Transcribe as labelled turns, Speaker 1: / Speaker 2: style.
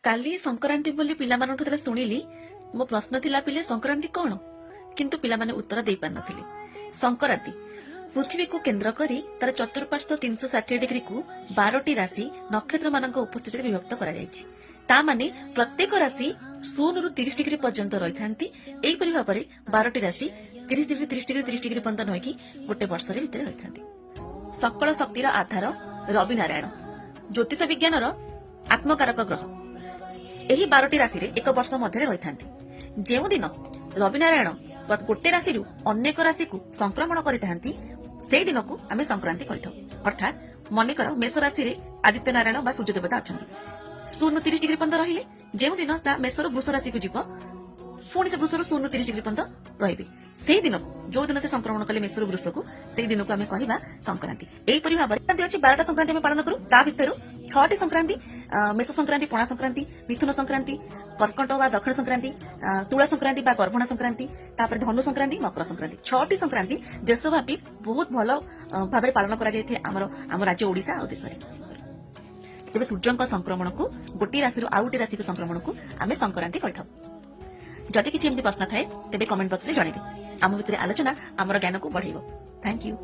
Speaker 1: କାଲି ସଂକ୍ରାନ୍ତି ବୋଲି ପିଲାମାନଙ୍କଠୁ ଯେତେବେଳେ ଶୁଣିଲି, ମୋ ପ୍ରଶ୍ନ ଥିଲା, ପିଲେ, ସଂକ୍ରାନ୍ତି କଣ? କିନ୍ତୁ ପିଲାମାନେ ଉତ୍ତର ଦେଇପାରିନଥିଲେ। ସଂକ୍ରାନ୍ତି ପୃଥିବୀକୁ କେନ୍ଦ୍ର କରି ତାର ଚତୁଃପାର୍ଶ୍ୱ 360 ଡିଗ୍ରୀକୁ 12ଟି ରାଶି ନକ୍ଷତ୍ରମାନଙ୍କ ଉପସ୍ଥିତିରେ ବିଭକ୍ତ କରାଯାଇଛି। ତା ମାନେ ପ୍ରତ୍ୟେକ ରାଶି 0ରୁ 30 ଡିଗ୍ରୀ ପର୍ଯ୍ୟନ୍ତ ରହିଥାନ୍ତି। ଏହିପରି ଭାବରେ 12ଟି ରାଶି 30 ଡିଗ୍ରୀ, 30 ଡିଗ୍ରୀ, 30 ଡିଗ୍ରୀ ପର୍ଯ୍ୟନ୍ତ ରହିକି ଗୋଟେ ବର୍ଷରେ ଭିତରେ ରହିଥାନ୍ତି। ସକଳ ଶକ୍ତିର ଆଧାର ରବି ନାରାୟଣ ଜ୍ୟୋତିଷ ବିଜ୍ଞାନର ଆତ୍ମକାରକ ଗ୍ରହ ଏହି 12ଟି ରାଶିରେ ଏକ ବର୍ଷ ମଧ୍ୟରେ ରହିଥାନ୍ତି। ଯେଉଁଦିନ ରବିନାରାୟଣ ଗୋଟେ ରାଶିରୁ ଅନ୍ୟ ଏକ ରାଶିକୁ ସଂକ୍ରମଣ କରିଥାନ୍ତି, ସେଇ ଦିନକୁ ଆମେ ସଂକ୍ରାନ୍ତି କହିଥାଉ। ଅର୍ଥାତ୍ ମନେକର ମେଷ ରାଶିରେ ଆଦିତ୍ୟ ନାରାୟଣ ବା ସୂର୍ଯ୍ୟ ଦେବତା ଅଛନ୍ତି, 0 30 ଡିଗ୍ରୀ ପର୍ଯ୍ୟନ୍ତ ରହିଲେ। ଯେଉଁଦିନ ତା ମେଷରୁ ବୃଷ ରାଶିକୁ ଯିବ, ପୁଣି ସେ ବୃଷରୁ 0 30 ଡିଗ୍ରୀ ପର୍ଯ୍ୟନ୍ତ ରହିବେ। ସେଇ ଦିନକୁ, ଯୋଉ ଦିନ ସେ ସଂକ୍ରମଣ କଲେ ମେଷରୁ ବୃଷକୁ, ସେଇ ଦିନକୁ ଆମେ କହିବା ସଂକ୍ରାନ୍ତି। ଏହିପରି ଭାବରେ ସଂକ୍ରାନ୍ତି ଅଛି। 12ଟା ସଂକ୍ରାନ୍ତି ଆମେ ପାଳନ କରୁ। ତା ଭିତରୁ ଛଅଟି ସଂକ୍ରାନ୍ତି, ମେଷ ସଂକ୍ରାନ୍ତି, ପଣା ସଂକ୍ରାନ୍ତି, ମିଥୁନ ସଂକ୍ରାନ୍ତି, କର୍କଟ ବା ଦକ୍ଷିଣ ସଂକ୍ରାନ୍ତି, ତୁଳା ସଂକ୍ରାନ୍ତି ବା ଗର୍ଭଣା ସଂକ୍ରାନ୍ତି, ତାପରେ ଧନୁ ସଂକ୍ରାନ୍ତି, ମକର ସଂକ୍ରାନ୍ତି। ଛଅଟି ସଂକ୍ରାନ୍ତି ଦେଶବ୍ୟାପୀ ବହୁତ ଭଲ ଭାବରେ ପାଳନ କରାଯାଇଥାଏ ଆମ ରାଜ୍ୟ ଓଡିଶା ଆଉ ଦେଶରେ। ତେବେ ସୂର୍ଯ୍ୟଙ୍କ ସଂକ୍ରମଣକୁ, ଗୋଟିଏ ରାଶିରୁ ଆଉ ଗୋଟିଏ ରାଶିକୁ ସଂକ୍ରମଣକୁ ଆମେ ସଂକ୍ରାନ୍ତି କହିଥାଉ। ଯଦି କିଛି ଏମିତି ପ୍ରଶ୍ନ ଥାଏ, ତେବେ କମେଣ୍ଟ ବକ୍ସରେ ଜଣାଇବେ। ଆମ ଭିତରେ ଆଲୋଚନା ଆମର ଜ୍ଞାନକୁ ବଢେଇବ। Thank you.